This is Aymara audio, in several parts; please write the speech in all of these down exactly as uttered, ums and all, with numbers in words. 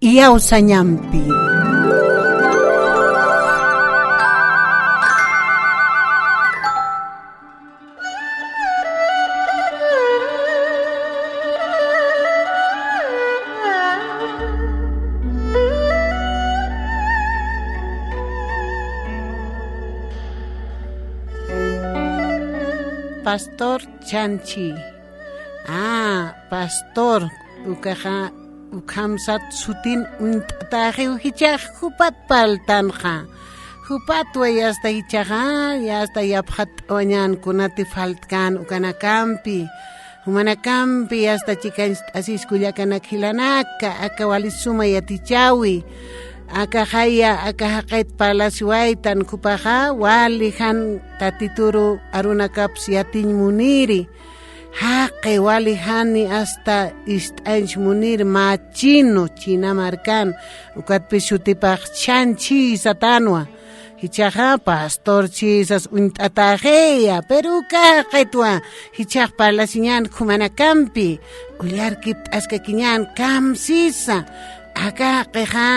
Iyawsañampi. Pastor Chanchi. Ah, pastor, ukaxa, ukham sat sutin uñt'atäxiw jichhax jupat parltanxa. Jupatwa yasta jichhaxa, yasta yapxatt'awañän kunati faltkan ukanakampi. Jumanakampi yasta chikancht'asis kullakanak jilanaka, aka wali suma yatichäwi. Akaxaya, aka jaqit parlasiwaytan jupaxa, wali jan Tatituru arunakapsa yatiñ muniri. Jaqi wali jani asta ist'añch munir mä chino, China markan, ukatpis sutipax Chanchi satänwa. Jichhaxa pastor chisas uñt'atäxiya, pero uka jaqitwa, jichhax parlasiñän jumanakampi, ullarkipt'askakiñän kamsisa, aka jaqixa,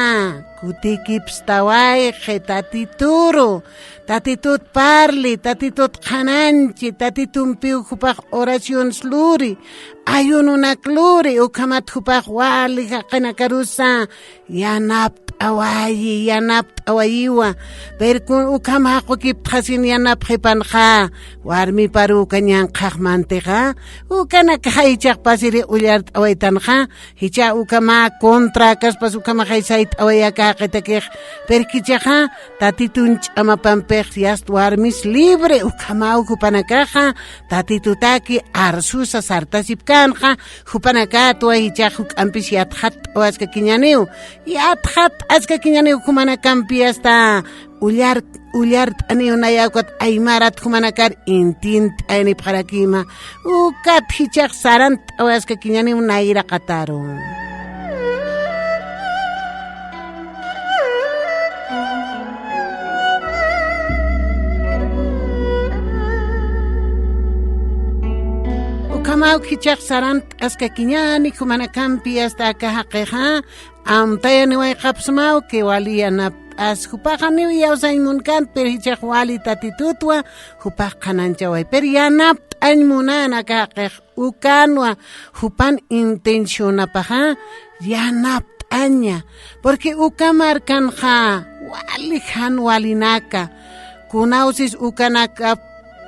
kutikipstawayxi Tatituru, Tatitut parli, Tatitut qhanañchi, Tatitumpiw jupax oraciones luri, ayununak luri, ukhamat jupax wali jaqinakarusa yanapt'awayi, yanapt'awayiwa. Pero kun ukham jaqukiptxasin yanapxipanxa, warmiparu uka ñanqhax mantixa, ukanakaxa jichhax pasiri ullart'awaytanxa, jichha ukhama contra kaspas ukhamaxay sayt'awayä aka jaqitakix, pero jichhaxa Tatitun ch'amapampix yast warmis libre, ukhamaw jupanakaxa Tatitutaki arsusa sartasipkänxa, jupanakatwa jichhax juk'ampis yatxatt'awaskakiñaniw, yatxatt'askakiñaniw jumanakampi asta ullar, ullart'aniw naya ukat aymarat jumanakar entiendt'ayanipxarakima. Ukat jichhax sarant'awaskakiñaniw nayraqataru. Ukhamaw jichhax sarant'askakiñäni jumanakampi asta aka jaqixa, amtayaniwayxapsmaw que wali yanapt'as, jupaxa niw iyawsañ munkän, pero jichhax wali Tatitutwa jupax qhanañchaway. Pero yanapt'añ munän aka jaqix, ukänwa jupan intencionapaxa yanapt'aña. Porque uka markanxa wali jan walinaka, kunawsis ukanaka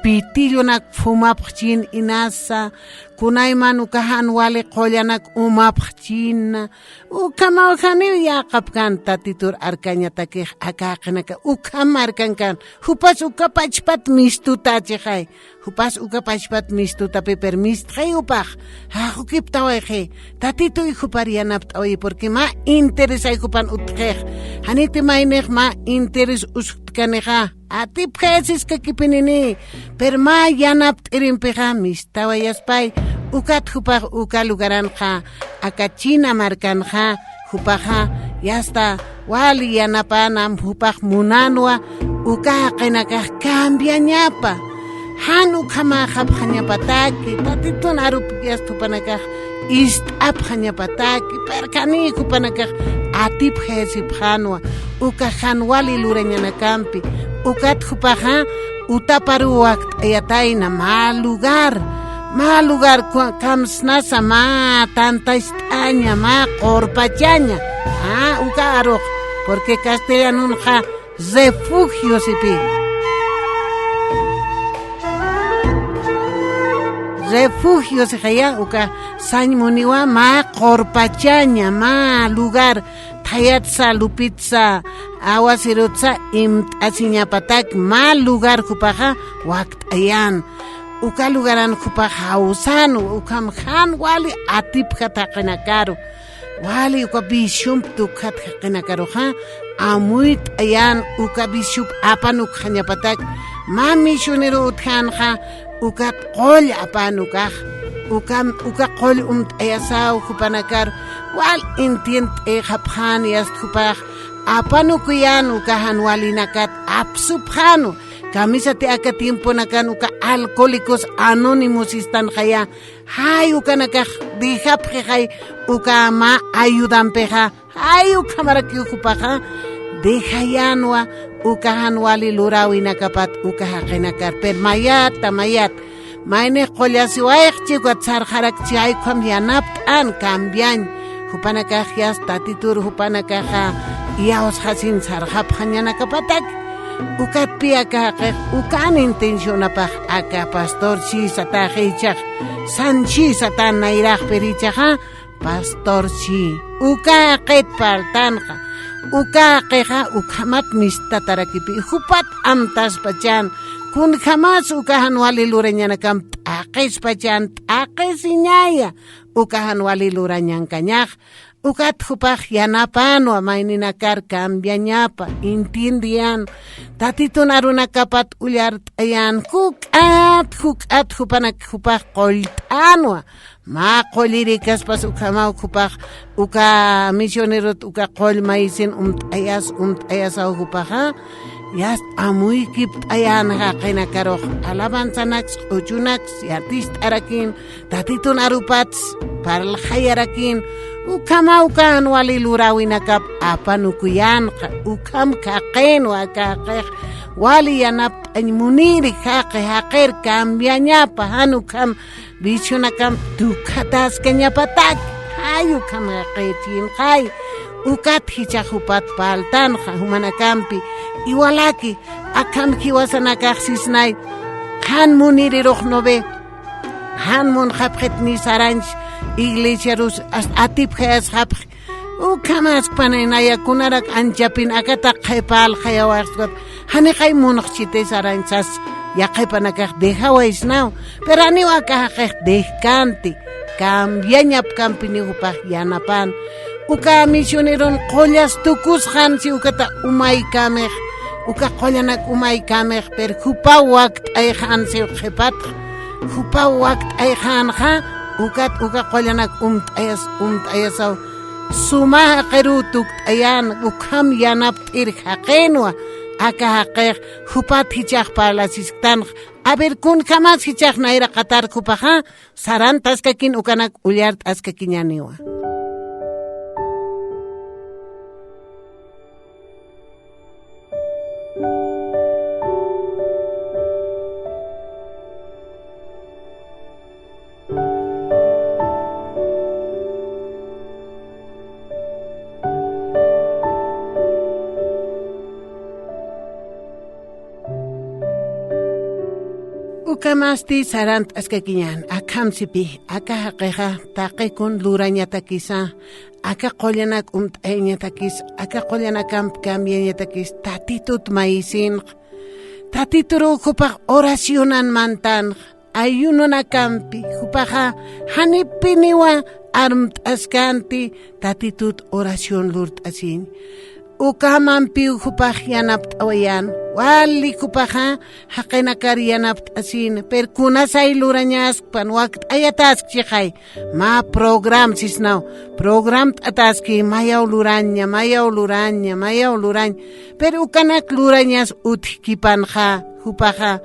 pitillunak fumapxchin inasa, kunayman uka jan wali qullanak umapxchina, ukhamaw janiw yäqapkän Tatitur arkañatakix aka jaqinaka, ukham markankan, jupas uka pachpat mistutächixay, jupas uka pachpat mistutapi permistxay jupax, jaqukiptawayxi, Tatituy jupar yanapt'awayi, porque mä interesay jupan utjix, janiti maynix mä interes uskt'kanixa, atipjayasiskakipinini, pero mä yanapt'irimpixa mistawayaspay, ukat jupax uka lugaranxa, aka China markanxa, jupaxa, yasta wali yanapanam jupax munanwa, uka jaqinakax cambiañapa, jan ukhamaxapxañapataki, Tatitun arup yasta jupanakax ist'apxañapataki, pero jani jupanakax atipjayasipxänwa, uka jan wali lurañanakampi, ukat jupaxa utaparuw wakt'ayatayna mä lugar, mä lugar ku-, kamsnasa mä tantacht'aña, mä qurpachaña. Ah, uka arux, porque castellanunxa refugio sipi. Refugio sixaya, uka sañ muniwa mä qurpachaña, mä lugar thayatsa, lupitsa, awasirutsa imt'asiñapatak mä lugar jupaxa wakt'ayan. Uka lugaran jupax jawsan, ukham jan wali atipjat jaqinakaru. Wali uka visión tukjat jaqinakaruxa, amuyt'ayan uka visión apan ukxañapatak, mä misionero utjänxa, ukat qull apan ukax, uka, uka qull umt'ayasaw jupanakar, wal entiendt'ayxapxän, yast jupax apanukuyan uka jan walinakat apsupxänu, kamisati aka tiemponakan uka alcohólicos anónimos istanxaya, jay ukanakax dejapxixay uka mä ayudampixa, Ay, ukhamarakiw jupaxa dejayänwa uka jan wali luräwinakapat uka jaqinakar. Pero mayata, mayat, maynix qullasiwayxchi ukat sarxarakchi, ay, ukham yanapt'an, cambiañ. Jupanakax yasta Tatitur jupanakaxa iyawsxasin sarxapxañanakapatak. Ukatpï aka jaqix ukan intencionapax aka pastor Chisatax jichhax, San Chisatän nayraxpir jichhaxa, pastor Chi. Uka jaqit parltanxa. Uka jaqixa ukhamat mistatarakipï. Jupat amtaspachän. Kunjamas uka jan wali lurañanakamp t'aqispachän, t'aqisiñaya. Uka jan wali lurañankañax. Ukat jupax yanapänwa mayninakar cambiañapa, entiendiyan. Tatitun arunakapat ullart'ayan, juk'at, juk'at jupanak jupax qullt'änwa. Mä qullirïkaspas ukhamaw jupax, uka misionerot uka qull mayisin umt'ayas, umt'ayasaw jupaxa. Yast amuykipt'ayan jaqinakarux, alabanzanaks, q'uchunaks, yatist'arakin, Tatitun arupats parlxayarakin, ukhamaw uka jan wali luräwinakap apanukuyanxa, ukham jaqinwa aka jaqix wali yanapt'añ muniri jaqi jaqir cambiañapa, jan ukham vicionakamp tukjataskañapatak, jay ukham jaqir chinqay, ukat jichhax jupat parltanxa jumanakampi, iwalaki, akham jiwasanakax sisnay, jan munirirux nuve, jan munxapxit ni saranch iglesiarus, hasta atipjayasxapxi. Ukhamaskpanaynaya kunarak anchapin akataq qhipa alxayawaxspat. Janixay munxchiti saranch sas yaqhipanakax dejawaysnaw. Pero janiw aka jaqix dejkanti. Cambiañapkampiniw jupax yanapan. Uka misioneron qullas tukusxan si ukata umaykamix. Uka qullanak umaykamix, pero jupaw wakt'ayxan si qhipatx. Jupaw wakt'ayxänxa, ukat uka qullanak umt'ayas, umt'ayasaw. Suma jaqiruw tukt'ayan, ukham yanapt'ir jaqinwa, aka jaqix, jupat jichhax parlasisktanx. A ver, kunjamas jichhax nayraqatar jupaxa, sarantaskakin ukanak ullart'askakiñäniwa. Ukhamasti sarant'askakiñän, akham sipi, aka jaqixa taqi kun lurañatakisa, aka qullanak umt'ayañatakis, aka qullanakamp cambiañatakis, Tatitut mayisinx. Tatituruw jupax oracionan mantanx, ayunonakampi, jupaxa janipiniwa armt'askanti, Tatitut oración lurt'asiñ. Ukhamampiw jupax yanapt'awayän, wali jupaxa jaqinakar yanapt'asin, pero kunasay lurañaskpan, wakt'ayataskchixay. Mä program sisnaw, programt'ataski, mayaw luraña, mayaw luraña, mayaw luraña. Pero ukanak lurañas utjkipanxa, jupaxa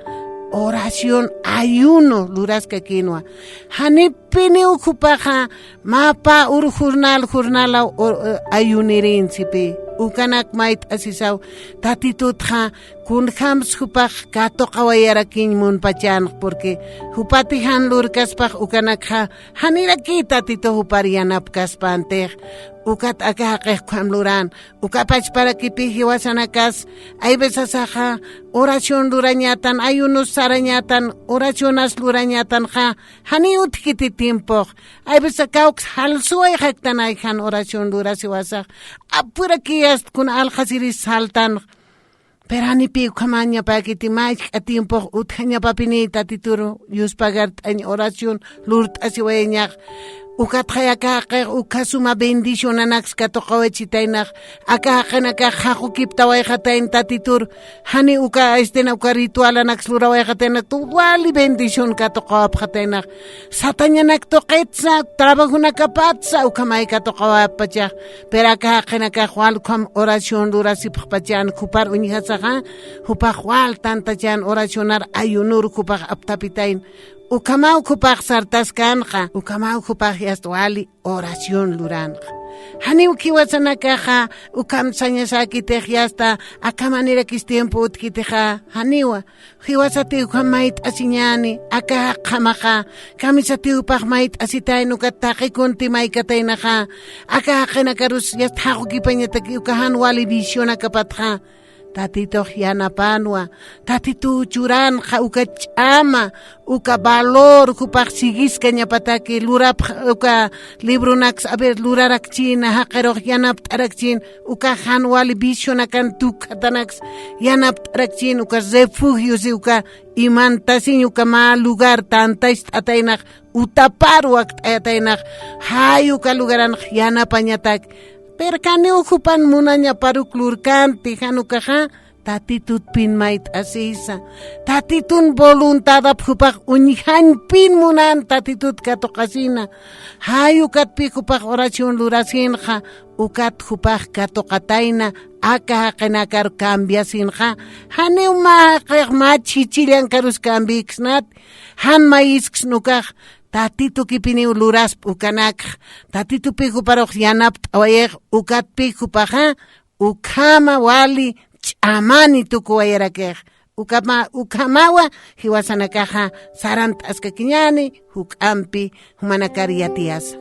oración, ayuno luraskakinwa. Janipiniw jupaxa mä pä ur jornal, jornalaw or-, ayunirinsipi. Ukanak mayt'asisaw, Tatitutxa kunjams jupax katuqawayarakiñ munpachanx, porque jupati jan lurkaspax ukanakxa, janirakiy Tatitu jupar yanapkaspantix. Ukat aka jaqix ukham luran, uka pachparakipï jiwasanakas, hay veces asaxa oración lurañatan, ayunos sarañatan, oracionas lurañatanxa, janiw utjkiti tiempox. Hay veces kawks jalsuwayxaktanay jan oración lurasiwasax. Apurakiyast kuna alxasiris saltanx. Pero janipï ukhamañapäkiti, mä jisk'a tiempox utjañapapini Tatitur yuspagart'añ oración lurt'asiwayañax. Ukatxay aka jaqix ukha suma bendicionanaks katuqawachitaynax. Aka jaqinakax jaqukiptawayxatayna Tatitur. Jani uka, este, na uka ritualanaks lurawayxatayna, tu wali bendición katuqawapxataynax. Satañanak tuqitsa, trabajonakapatsa, ukhamay katuqawappachax. Pero aka jaqinakax wal ukham oración lurasipxpachan, jupar uñjasaxa, jupax wal tantachan oracionar ayunur jupax aptapitayn. Ukhamaw jupax sartaskanxa, ukhamaw jupax yasta wali oración luranxa. Janiw jiwasanakaxa ukham sañasäkitix yasta aka manirakis tiempo utjkitixa, janiwa. Jiwasatiw ukham mayt'asiñäni, aka jaqjamaxa, kamisatiw jupax mayt'asitayna ukat taqi kunti maykataynaxa, aka jaqinakarus yasta jaqukipañataki uka jan wali visionakapatxa. Tatitux yanapanwa, Tatituw churanxa uka ch'ama, uka valor jupax siguiskañapataki lurapx uka libronaks, a ver, lurarakchïna, jaqirux yanapt'arakchïn, uka jan wali visionakan tukjatanaks yanapt'arakchïn, uka refugio si uka imantasiñ uka mä lugar tantacht'ataynax, utapar wakt'ayataynax, jay uka lugaranx yanapañatak. Pero janiw jupan munañaparuk lurkanti, jan ukaxa Tatitutpin mayt'asisa. Tatitun voluntadap jupax uñjañpin munan Tatitut katuqasina. Jay ukatpi jupax oración lurasinxa, ukat jupax katuqatayna, aka jaqinakar cambiasinxa. Janiw mä jaqix mä chhichillankarus cambiksnat, jan mayisksn ukax, Tatitukipiniw lurasp ukanakx, Tatitupi juparux yanapt'awayix, ukatpi jupaxa, ukhama wali ch'amani tukuwayarakix. Ukhama, ukhamawa jiwasanakaxa sarant'askakiñäni, juk'ampi jumanakar yatiyasa.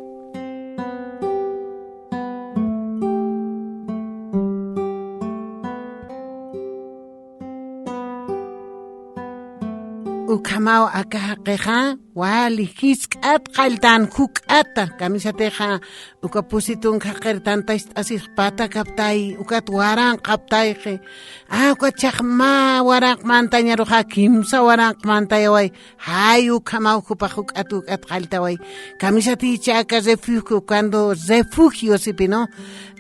Ukhamaw aka jaqixa, wali jisk'at qalltan juk'ata, kamisatixa, uka pusitun jaqir tantacht'asix patakaptay, ukat waranqaptayxi. A, ukat chhax mä waranq mantañaruxa, kimsa waranq mantayaway. Jay, ukhamaw jupax juk'at, juk'at qalltaway. Kamisaticha aka refugio, cuando refugio sipi, ¿no?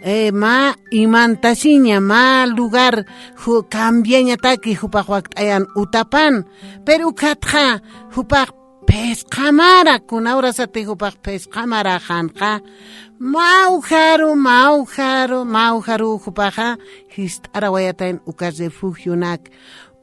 Eh, mä imantasiña, mä lugar, ju-, cambiañataki jupax wakt'ayan utapan. Pero ukatxa, jupax phisqamara, kuna urasati jupax phisqamaraxanxa, mawjaru, mawjaru, mawjaru jupaxa jist'arawayatayn uka refugionak.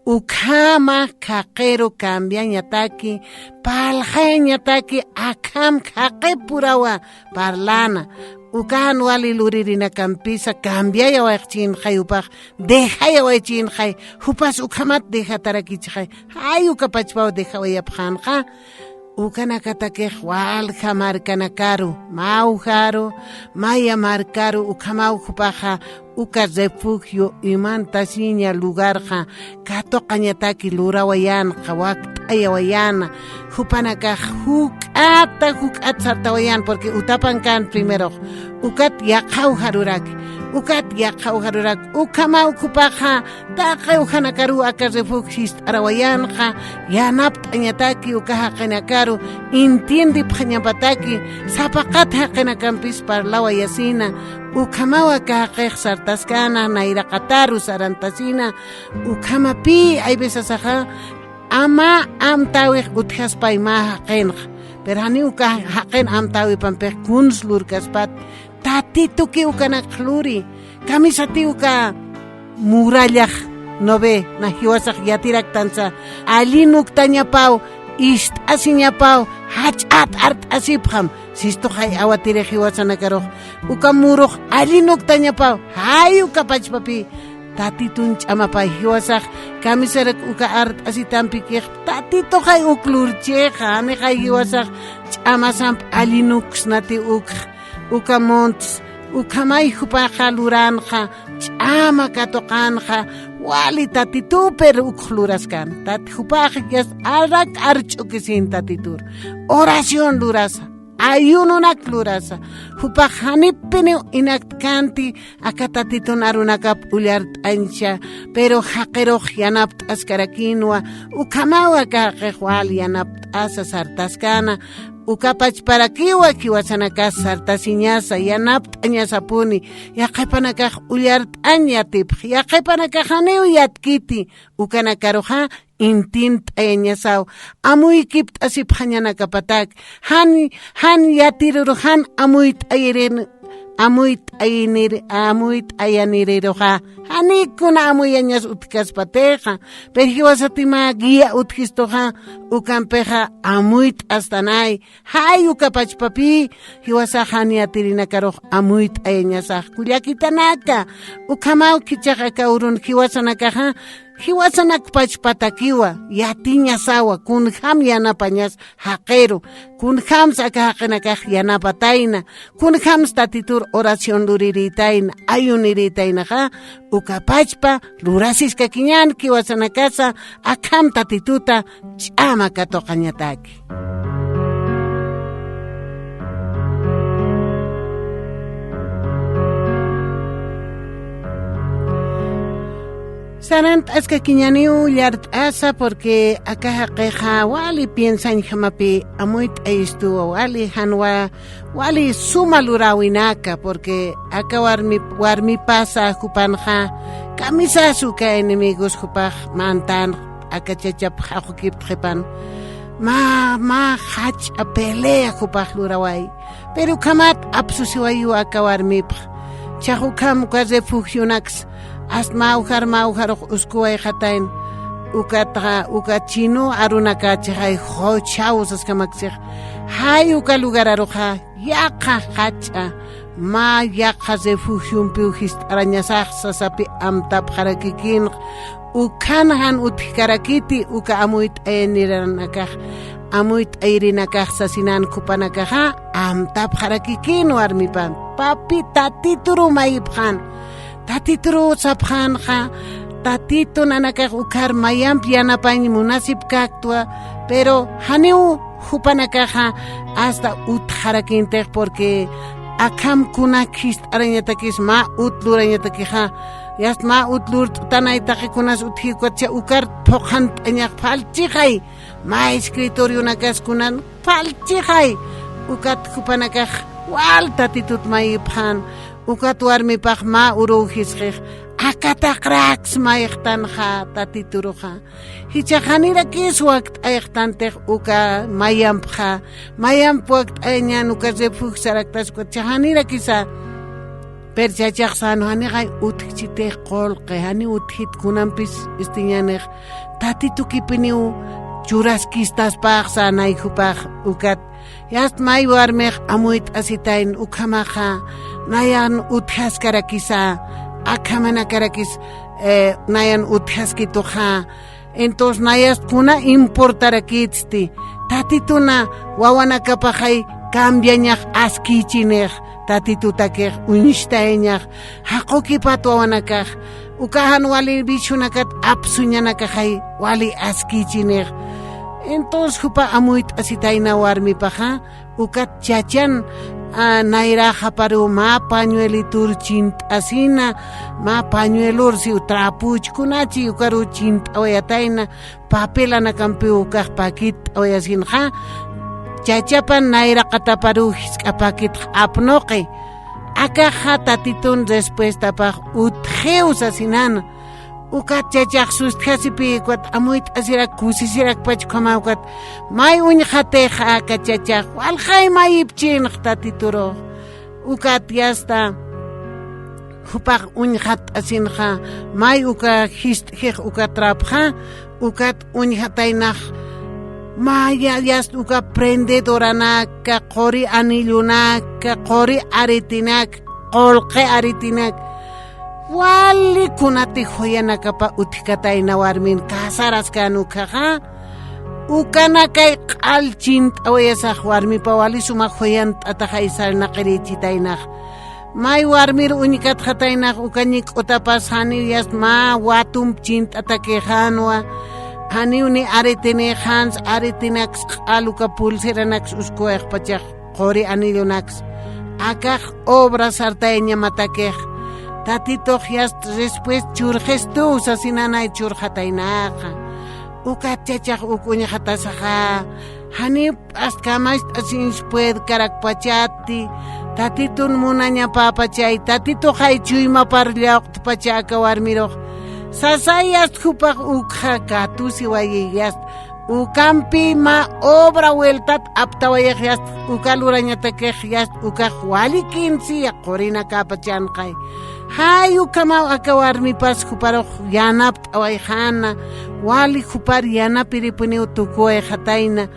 Ukhama jaqiru cambiañataki, parlxayañataki, akham jaqipurawa parlana. Ukan wali luririnakampisa cambiayawayxchinxay jupax, dejayawaychinxay, jupas ukhamat dejatarakichixay, jay uka pachpaw dejawayapxänxa. Ukanakatakix walja markanakaru, mawjaru, maya markaru, ukhamaw jupaxa, uka refugio imantasiña lugarxa, katuqañataki lurawayänxa, wakt'ayawayäna, jupanakax juk'ata, juk'at sartawayän, porque utapan kan primerox, ukat yaqhawjarurak, ukat yaqhawjarurak, ukhamaw jupaxa, taqi ujanakaruw aka refugio jist'arawayänxa, yanapt'añataki uka jaqinakaru, entiendipxañapataki, sapaqat jaqinakampis parlawayasina, ukhamaw aka jaqix sartaskäna, nayraqataru sarantasina, ukhamapï, hay veces axa, ama amtäwix utjaspay mä jaqinxa, pero janiw uka jaqin amtäwipampix kuns lurkaspat, Tatituki ukanak luri, kamisati uka murallax, ¿no ve? Na jiwasax yatiraktansa, allinuktañapaw, ist'asiñapaw, jach'at art'asipxam, sistuxay awatirix jiwasanakarux, uka murux allinuktañapaw, jay uka pachpapi, Tatitun ch'amapay jiwasax, kamisarak uka art'asitampikix, Tatituxay uk lurchixa, janixay jiwasax, ch'amasamp allinuksnati ukx, uka montes, ukhamay jupaxa luranxa, ch'ama katuqanxa, wali Tatitupir ukx luraskan. Tat jupax yasta arak arch'ukisin Tatitur. Oración lurasa, ayunonak lurasa, jupax janipiniw inaktkanti, aka Tatitun arunakap ullart'añsa, pero jaqirux yanapt'askarakinwa, ukhamaw aka jaqix wal yanapt'asa sartaskana, uka pachparakiwa jiwasanakas sartasiñasa, yanapt'añasapuni, yaqhipanakax ullart'añ yatipx, yaqhipanakax janiw yatkiti, ukanakaruxa intint'ayañasaw, amuykipt'asipxañanakapatak, jan, jan yatirur jan amuyt'ayirin, amuyt'ayinir-, amuyt'ayaniriruxa, janikuna amuyañas utjkaspatixa, pero jiwasatimä guía utjistuxa, ukampixa amuyt'astanay, jay uka pachpapï, jiwasax jan yatiririnakaruxa amuyt'ayañasax kullakitanaka, ukhamaw jichhax aka urun jiwasanakaxa, jiwasanak pachpatakiwa, yatiñasawa, kunjam yanapañas jaqiru, kunjamsa aka jaqinakax yanapatayna, kunjamsa Tatitur oración lurirïtayna, ayunirïtaynaxa, uka pachpa lurasiskakiñän jiwasanakasa, akham Tatituta ch'ama katuqañataki. Sarant'askakiñaniw llart'asa, porque aka jaqixa wali piensañjamapï amuyt'ayistuwa, wali janwa, wali suma luräwinaka, porque aka warmi, warmipasa jupanxa, kamisas uka enemigos jupax mantän, aka chachap jaqukiptxipan. Mä, mä jach'a pelea jupax luraway. Pero ukhamat apsusiwayiw aka warmipx. Jichhax ukham uka refugionaks, asta mä ujar, mä ujarux uskuwayxatayn. Ukatxa, uka chinu arunakächixay, Jochao saskamaksix. Jay uka lugararuxa, yaqha jach'a, mä yaqha refugiompiw jist'arañasax sasapi amtapxarakikïnx, ukhan jan utjkarakiti uka amuyt'ayaniranakax, amuyt'ayirinakax sasinän jupanakaxa, amtapxarakikïn warmipan, papi, Tatituruw mayipxän. Tatituruw sapxänxa, Tatitu nanakax ukhar mayamp yanapañ munasipkäktwa, pero janiw jupanakaxa asta utjarakintix, porque akham kunak jist'arañatakis mä ut lurañatakixa, yast mä ut lurt'tanay taqi kunas utji ukatsa ukar phuqhant'añax, phalchixay, mä escritorionakas kunan phalchixay, ukat jupanakax wal Tatitut mayipxän, ukat warmipax mä uruw jisxix, akataqraks mayxtanxa Tatituruxa. Jichhax janirakis wakt'ayxtantix uka mayampxa, mayamp wakt'ayañän uka refugio saraktas, ukatsa janirakisa. Pero chachax sän, janixay utjchitix qullqi, janiw utjit kunampis istiñänix, Tatitukipiniw churaskistaspax sänay jupax ukat. Yast may warmix amuyt'asitayn ukhamaxa, nayan utjaskarakisa, akhamanakarakis, eh, nayan utjaskituxa. Entonces nayast kuna importarakïtsti, Tatituna wawanakapaxay cambiañax askïchinix, Tatitutakix uñstayañax, jaqukipat wawanakax, uka jan wali vicionakat apsuñanakaxay wali askïchinix. Entonces jupa amuyt'asitayna warmipaxa, ukat chachan, a, nayraxaparuw mä pañuelitur chint'asina, mä pañuelur siw trapuch kunachi ukaruw chint'awayatayna, papelanakampiw ukax pakitt'awayasinxa, chachapan nayraqataparuw jisk'a pakitx apnuqi. Akaxa Tatitun respuestapax utjiw sasinana. Ukat chachax sustjasipï ukat amuyt'asirak kusisirakpach ukhamaw ukat, may uñxatix aka chachax, walxay mayipchïnx Tatiturux. Ukat yasta jupax uñxatt'asinxa, may uka jist'jix uka trapxa, ukat uñxataynax, mä ya-, yast uka prendedoranaka, quri anillonaka, quri aretinak, qullqi aretinak, wali kunati juyanakapa utjkatayna warmin casaraskän ukhaxa, ukanakay q'al chint'awayasax warmipa wali suma juyant'ataxay sarnaqirïchitaynax. May warmir uñkatxataynax uka ñik'utapas janiw yast mä watump chint'atakixänwa, janiw ni aretenïxänsa, aretenaks q'al uka pulseranaks uskuwayxpachax quri anillonaks. Akax obra sartayañamatakix. Tatitux yast respuesta churxistuw sasinanay churxataynaxa. Ukat chachax uk uñxatasaxa, janiw p'ast kamacht'asiñs puedkarakpachati, Tatitun munañapäpachay, Tatituxay chuymapar llawqtpacha aka warmirux. Sasay yast jupax ukxa katusiwayi yast Ukampi mä obra vueltat aptawayax yast uka lurañatakix yast ukax wali kinsiya qurinakapachanqay. Jay ukhamaw aka warmipas juparux yanapt'awayxäna, wali jupar yanapiripuniw tukuwayxatayna.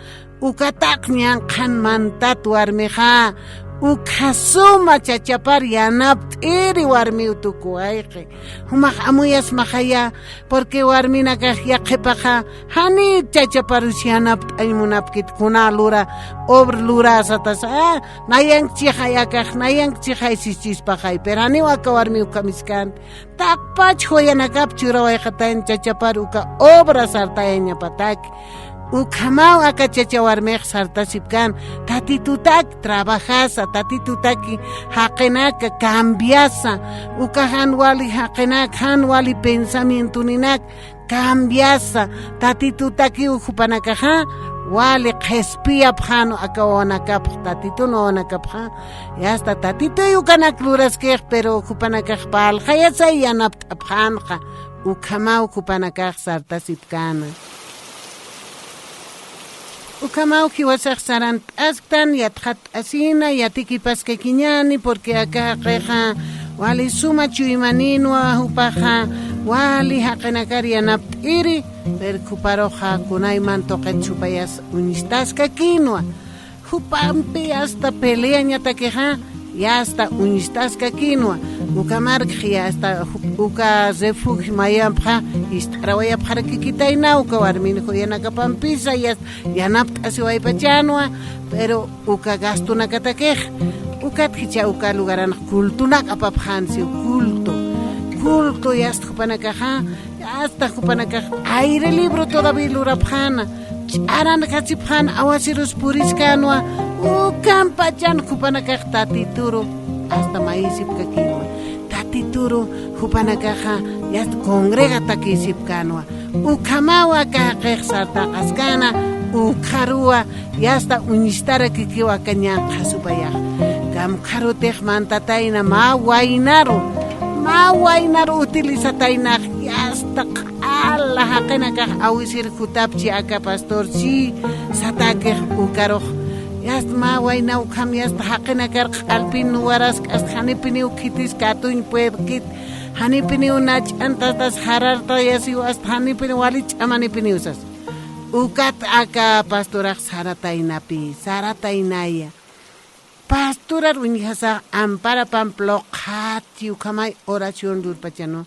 Ukataq ñanqhan mantat warmixa, ukha suma chachapar yanapt'iri warmiw tukuwayxi. Jumax amuyasmaxaya, porque warminakax yaqhipaxa, jani chachaparus yanapt'añ munapkit kuna lura, obra lura satasa, nayankchixay akax, nayankchixay sischispaxay, pero janiw aka warmiw kamiskanti. Taqpach joyanakap churawayxatayn chachapar uka obra sartayañapataki. Ukhamaw aka chacha warmix sartasipkan, Tatitutak trabajasa, Tatitutaki jaqinaka cambiasa, uka jan wali jaqinak, jan wali pensamientoinak cambiasa, Tatitutakiw jupanakaxa wali qhispiyapxänwa aka wawanakapx, Tatitun wawanakapxa. Yasta Tatituy ukanak luraskix, pero jupanakax parlxayasay yanapt'apxänxa, ukhamaw jupanakax sartasipkäna. Ukhamaw jiwasax sarant'asktan, yatxatt'asina, yatikipaskakiñäni, porque aka jaqixa wali suma chuymanïnwa, jupaxa wali jaqinakar yanapt'iri, pero juparuxa kunayman tuqit supayas uñstaskakïnwa. Jupampi hasta peleañatakixa, yasta uñstaskakïnwa. Uka markx yasta ju-, uka refugio mayampxa ist'arawayapxarakikitayna, uka warmin joyanakapampisa yasta yanapt'asiwaypachänwa, pero uka gastonakatakix, ukat jichha uka lugaranx cultonak apapxänsi, culto. Culto yasta jupanakaxa, hasta jupanakax aire libro todavía lurapxäna, ch'aranakasipxäna, awasirus puriskänwa, ukampachan jupanakax Tatituru hasta mayisipkakïnwa. Tatituru jupanakaxa yasta congregatakïsipkänwa. Ukhamaw aka jaqix sartaqaskäna, ukxaruwa yasta uñstarakikiw aka ñanqha supayax. Kamkharutix mantatayna mä waynaru, mä waynaru utilizataynax, yasta q'ala jaqinakax awisir jutapchi aka pastor, si satakix ukarux. Yasta mä wayna ukham yasta jaqinakar q'alpin nuwarask, hasta janipiniw khitis katuñ puedkit, janipiniw nach'antatas jarartayasiw, hasta janipiniw wali ch'amanipiniw sas. Ukat aka pastorax sarataynapï, sarataynaya. Pastorar uñjasax ampara pampluqxatchi ukhamay oración lurpachanwa.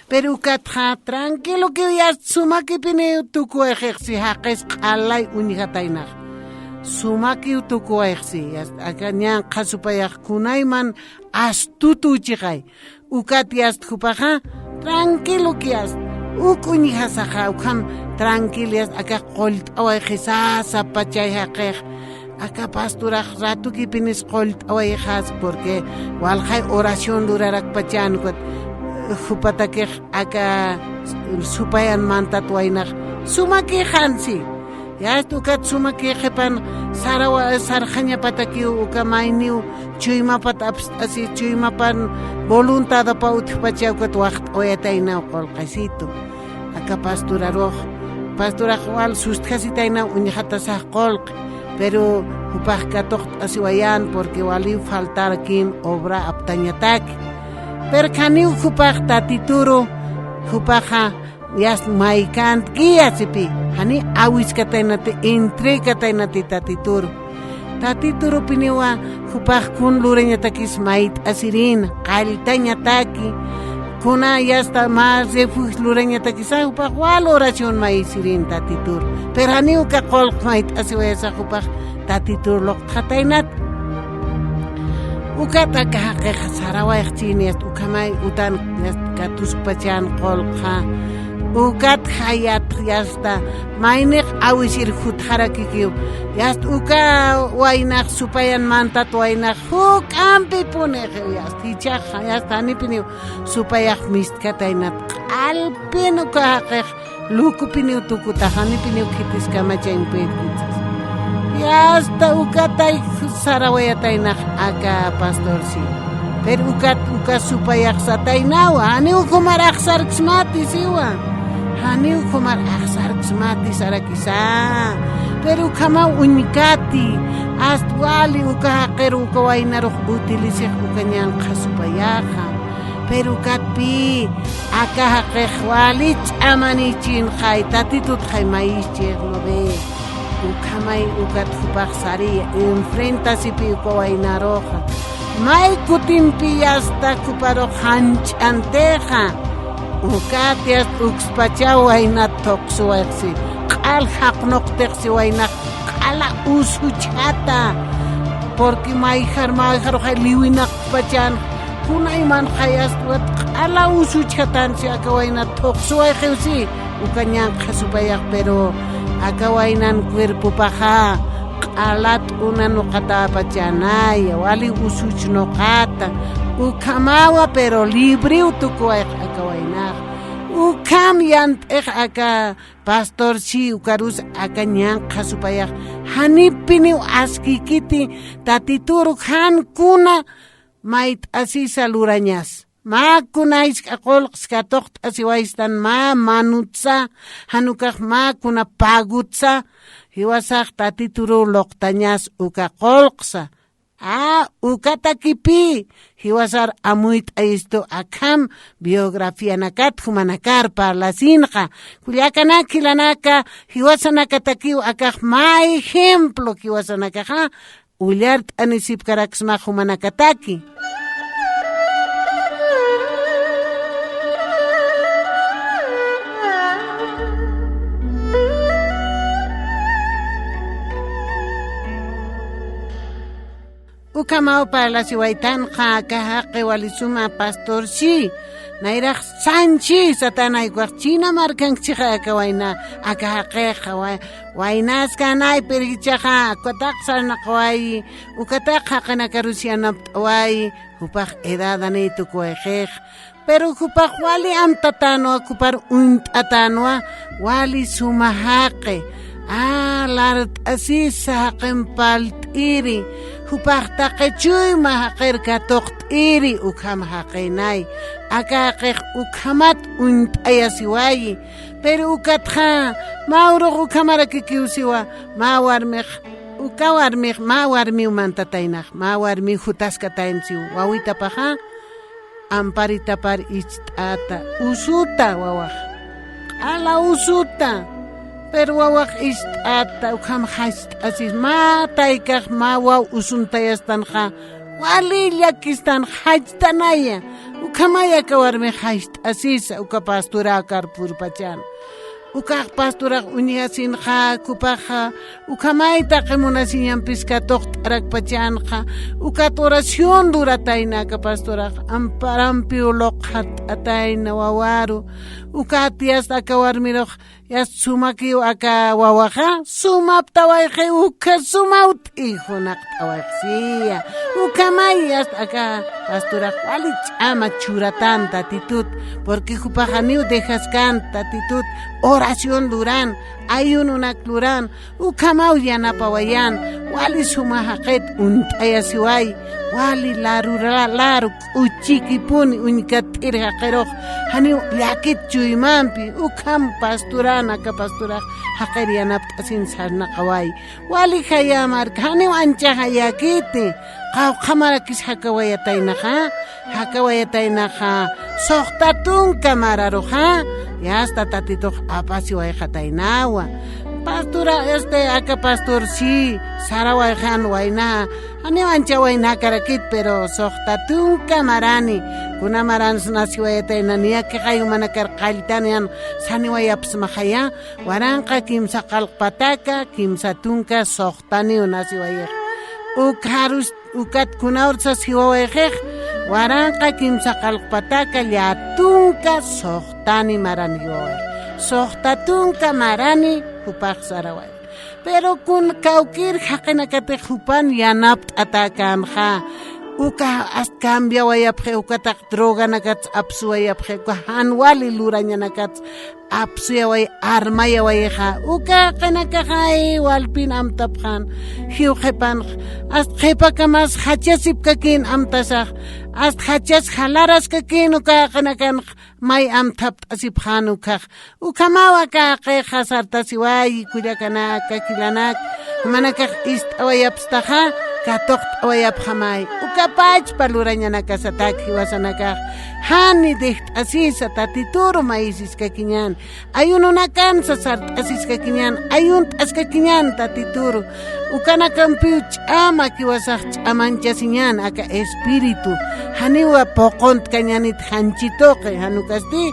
Pero ukatxa tranquilokiw yast sumakipiniw tukuwayxixsi, jaqis q'alay uñjataynax. Sumakiw tukuwayxsi, yast aka ñanqha supayax kunayman astutuw chixay. Ukat yast jupaxa, tranquiloki yast. Uk uñjasaxa, ukham tranquilo yast, aka qullt'awayxi sasapachay jaqix. Aka pastorax ratukipinis qullt'awayxas, porque walxay oración lurarakpachan, ukat jupatakix aka supayan mantat waynax sumakixansi. Yast ukat sumaki qhipan sarawa-, sarxañapatakiw uka mayniw chuymapat apst'asi, chuymapan voluntadapaw utjpacha ukat waxt'awayataynaw qullqisitu. Aka pastorarux, pastorax wal sustjasitaynaw uñjatasax qullqi, pero jupax katuqt'asiwayan porque waliw faltarkin obra aptañataki. Pero janiw jupax Tatituru, jupaxa yast maykant guiasipï, jani awiskataynati, entregataynati Tatituru. Tatiturupiniwa jupax kun lurañatakis mayt'asirïna, qalltañataki, kuna yasta mä refugio lurañatakisa, jupax wal oración mayisirïna Tatituru. Pero janiw uka qullq mayt'asiwayasa jupax Tatitur luqtxataynat. Ukat aka jaqix sarawayxchini, yast ukhamay utan, yast katuskpachan qullqxa. Ukat jayat yasta maynix awisir jutxarakikiw. Yast uka waynax supayan mantat waynax juk'ampipunix, yast jichhax, yast janipiniw supayax mistkataynat, q'alpin uka jaqix lukupiniw tukutax, janipiniw khitis kamachañ puedkit sas. Yasta ukatay sarawayataynax aka pastorsi. Pero ukat uka supayax sataynawa, janiw jumar axsarksmati siwa. Janiw jumar axsarksmati sarakisa. Pero ukhamaw uñkati. Ast wali uka jaqir uka waynarux utilisix uka ñanqha supayaxa. Pero ukatpï aka jaqix wali ch'amanïchinxay, Tatitutxay mayïchix, ¿no ve? Ukhamay ukat jupax sariya, enfrentasipï uka waynaruxa. May kutimpï yasta juparux janch'antixa. Ukat yasta ukspachaw waynat thuqsuwayxsi. Q'al jaqnuqtixsi waynax q'ala usuchjata. Porque mayjar, mayjaruxay liwinaqpachanxa. Kunaymanxa yasta q'ala usuchjatansi aka waynat thuqsuwayxiwsi. Uka ñanqha supayax, pero aka waynan cuerpopaxa q'alat una nuqatäpachanaya, wali usuch nuqata. Ukhamawa, pero libriw tukuwayx aka waynax. Ukham yant'ix aka pastorsi, ukarus aka ñanqha supayax. Janipiniw askikiti Tatituru jan kuna mayt'asisa lurañas. Mä kuna jisk'a qullqs katuqt'asiwaystan mä manutsa, jan ukax mä kuna pagutsa, jiwasax Tatituru luqtañas uka qullqsa. A, ukatakipï, jiwasar amuyt'ayistu akham biografianakat jumanakar parlasinxa. Kullakanak jilanaka, jiwasanakatakiw akax mä ejemplo jiwasanakaxa, ullart'anisipkaraksmax jumanakataki. Ukhamaw parlasiwaytanxa aka jaqi wali suma pastorsi. Nayrax sanchi satanay ukax China markankchixa aka wayna, aka jaqixa wa-, waynaskänay, pero jichhaxa ukataq sarnaqawayi, ukataq jaqinakarus yanapt'awayi, jupax edadanï tukuwayxix. Pero jupax wali amtatänwa, jupar uñt'atänwa, wali suma jaqi. A, lart'asisa jaqim palt'iri, jupax taqi chuyma jaqir katuqt'iri, ukham jaqinay. Aka jaqix ukhamat uñt'ayasiwayi. Pero ukatxa, mä urux ukhamarakikiw siwa, mä warmix, uka warmix, mä warmiw mantataynax, mä warmiw jutaskataymsiw, wawitapaxa, amparitapar ist'ata, usuta wawax. Q'ala usuta. Pero wawax ist'ata, ukham jast'asis, mä taykax mä waw usuntayastanxa, wali llakistan jachtanaya. Ukhamay aka warmix jast'asisa, uka pasturakar purpachan. Ukax pasturax uñjasinxa, jupaxa, ukhamay taqi munasiñampis katuqt'arakpachanxa, ukat oración luratayna aka pasturax, amparampiw luqxart'atayna wawaru, ukat yasta aka warmirux, yasta sumakiw aka wawaxa, sumaptawayxi ukha sumawt'i junaqt'awayxsiya, ukhamay yasta aka pasturax wali ch'ama churatan Tatitut, porque jupax janiw dejaskan Tatitut, oración luran, ayunonak luran, ukhamaw yanapawayan, wali suma jaqit uñt'ayasiway, wali laru, la-, laru k'uchikipuni uñkat'ir jaqirux, janiw llakit chuymampi, ukham pasturan, aka pasturax jaqir yanapt'asin sarnaqaway. Wali jayä marka, janiw ancha jayäkiti, qawqhamarakis jakawayataynaxa, jakawayataynaxa, suxta tunka mararuxa, yasta Tatitux apasiwayxataynawa. Pastura, este, aka pastursi, sarawayxan wayna, janiw ancha waynakarakit, pero suxta tunka marani, kuna marans nasiwayatayna, niyakixay jumanakar qalltan jan, saniwayapsmaxaya, waranqa kimsa qallq pataka, kimsa tunka suxtaniw nasiwayix. Ukharus, ukat kunawr sas jiwawayxix, waranqa kimsa qallq pataka llätunka suxtani marani jiwawayx. Suxta tunka marani jupax saraway. Pero kun kawkïr jaqinakatix jupan yanapt'atäkänxa. Uka ast cambiawayapxi, ukataq droganakats apsuwayapxi, uka jan wali lurañanakats apsuyaway, armayawayixa. Uka qinakaxay walpin amtapxan, jiw qhipanx, ast qhipakamas jachasipkakin amtasax, ast jachas jalaraskakin uka qinakanx may amthapt'asipxan ukhax. Ukhamawa aka jaqixa sartasiwayi kullakanaka, jilanak, jumanakax ist'awayapstaxa, katuqt'awayapxamay. Uka pachpa lurañanakasatak jiwasanakax, jani dejt'asisa Tatituru mayisiskakiñan. Ayununakansa sart'asiskakiñan, ayunt'askakiñan Tatituru. Ukanakampiw ch'ama jiwasax ch'amanchasiñan aka espíritu. Janiwa puquntkañanit janchituqi, jan ukasti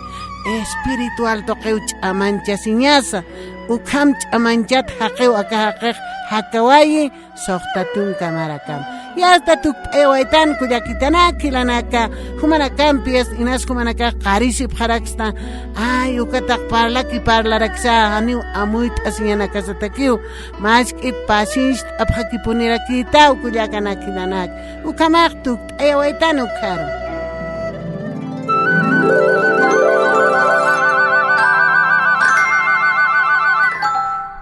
espiritual tuqiw ch'amanchasiñasa. Ukham ch'amanchat jaqiw aka jaqix jakawayi suxta tunka marakam. Yasta tukt'ayawaytan kullakitanak jilanaka, jumanakampi as inas jumanakax qarisipxaraksta. Ay, ukataq parlaki parlaraksa, janiw amuyt'asiñanakasatakiw. Mask'i paciencia t'apxakipunirakïtaw kullakanak jilanak. Ukhamax tukt'ayawaytan ukkharu.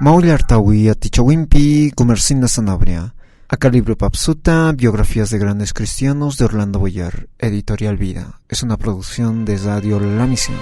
Mawllartawi yatichawimpi Comercina Sanabria. Aka libro papsuta, Biografías de Grandes Cristianos de Orlando Boyer, Editorial Vida. Es una producción de Radio La Misión.